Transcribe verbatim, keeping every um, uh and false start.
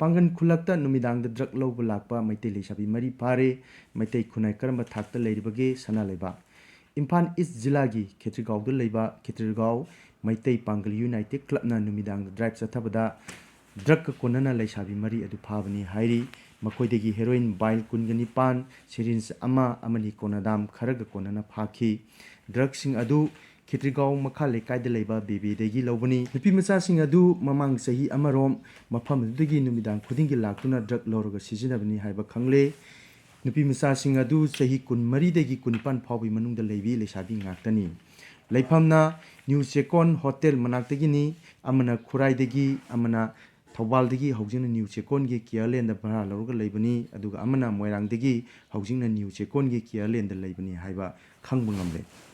ꯄꯥꯡꯒꯟ ꯈꯨꯜꯂꯛꯇ ꯅꯨꯃꯤꯗꯥꯡꯗ ꯗ꯭ꯔꯒ ꯂꯧꯕ ꯂꯥꯛꯄ ꯃꯩꯇꯩ ꯂꯩꯁꯥꯕꯤ ꯃꯔꯤ ꯐꯥꯔꯦ꯫ ꯃꯩꯇꯩ ꯈꯨꯟꯅꯥꯏ ꯀꯔꯝꯕ ꯊꯥꯛꯇ ꯂꯩꯔꯤꯕꯒꯦ? ꯁꯅꯥ ꯂꯩꯕꯥꯛ꯫ ꯏꯝꯐꯥꯜ ꯏꯁ ꯖꯤꯂꯥꯒꯤ ꯈꯦꯇ꯭ꯔꯤꯒꯥꯎꯗ ꯂꯩꯕ ꯈꯦꯇ꯭ꯔꯤꯒꯥꯎ ꯃꯩꯇꯩ ꯄꯥꯡꯒꯜ ꯌꯨꯅꯥꯏꯇꯦꯗ ꯀ꯭ꯂꯕꯅ ꯅꯨꯃꯤꯗꯥꯡꯗ ꯗ꯭ꯔꯥꯏꯚ ꯆꯠꯊꯕꯗ ꯗ꯭ꯔꯒꯀ ꯀꯣꯟꯅꯅ ꯂꯩꯁꯥꯕꯤ ꯃꯔꯤ ꯑꯗꯨ ꯐꯥꯕꯅꯤ ꯍꯥꯏꯔꯤ꯫ ꯃꯈꯣꯏꯗꯒꯤ ꯍꯦꯔꯣꯏꯟ ꯚꯥꯏꯜ ꯀꯨꯟꯒ ꯅꯤꯄꯥꯟ, ꯁꯤꯔꯤꯟꯖ ꯑꯃ ꯑꯃꯗꯤ ꯀꯣꯅꯥꯗꯥꯝ ꯈꯔꯒ ꯀꯣꯟꯅꯅ ꯐꯥꯈꯤ꯫ ꯗ꯭ꯔꯒꯁꯤꯡ ꯑꯗꯨ ꯈꯦꯇ꯭ꯔꯤꯒꯥꯎ ꯃꯈꯥ ꯂꯩꯀꯥꯏꯗ ꯂꯩꯕ ꯕꯦꯕꯦꯗꯒꯤ ꯂꯧꯕꯅꯤ꯫ ꯅꯨꯄꯤ ꯃꯆꯥꯁꯤꯡ ꯑꯗꯨ ꯃꯃꯥꯡ ꯆꯍꯤ ꯑꯃꯔꯣꯝ ꯃꯐꯝ ꯑꯗꯨꯗꯒꯤ ꯅꯨꯃꯤꯗꯥꯡ ꯈꯨꯗꯤꯡꯒꯤ ꯂꯥꯛꯇꯨꯅ ꯗ꯭ꯔꯒ ꯂꯧꯔꯒ ꯁꯤꯖꯤꯟꯅꯕꯅꯤ ꯍꯥꯏꯕ ꯈꯪꯂꯦ꯫ ꯅꯨꯄꯤ ꯃꯆꯥꯁꯤꯡ ꯑꯗꯨ ꯆꯍꯤ ꯀꯨꯟꯃꯔꯤꯗꯒꯤ ꯀꯨꯟꯅꯤꯄꯥꯟ ꯐꯥꯎꯕꯒꯤ ꯃꯅꯨꯡꯗ ꯂꯩꯕꯤ ꯂꯩꯁꯥꯕꯤ ꯉꯥꯛꯇꯅꯤ꯫ ꯂꯩꯐꯝꯅ ꯅ꯭ꯌꯨ ꯆꯦꯀꯣꯟ ꯍꯣꯇꯦꯜ ꯃꯅꯥꯛꯇꯒꯤꯅꯤ꯫ ꯑꯃꯅ ꯈꯨꯔꯥꯏꯗꯒꯤ, ꯑꯃꯅ ꯊꯧꯕꯥꯜꯗꯒꯤ ꯍꯧꯖꯤꯛꯅ ꯅ꯭ꯌꯨ ꯆꯦꯀꯣꯟꯒꯤ ꯀꯤꯌꯔ ꯂꯦꯟꯗ ꯚꯔꯥ ꯂꯧꯔꯒ ꯂꯩꯕꯅꯤ, ꯑꯗꯨꯒ ꯑꯃꯅ ꯃꯣꯏꯔꯥꯡꯗꯒꯤ ꯍꯧꯖꯤꯛꯅ ꯅ꯭ꯌꯨ ꯆꯦꯀꯣꯟꯒꯤ ꯀꯤꯌꯔ ꯂꯦꯟꯗ ꯂꯩꯕꯅꯤ ꯍꯥꯏꯕ ꯈꯪꯕ ꯉꯝꯂꯦ꯫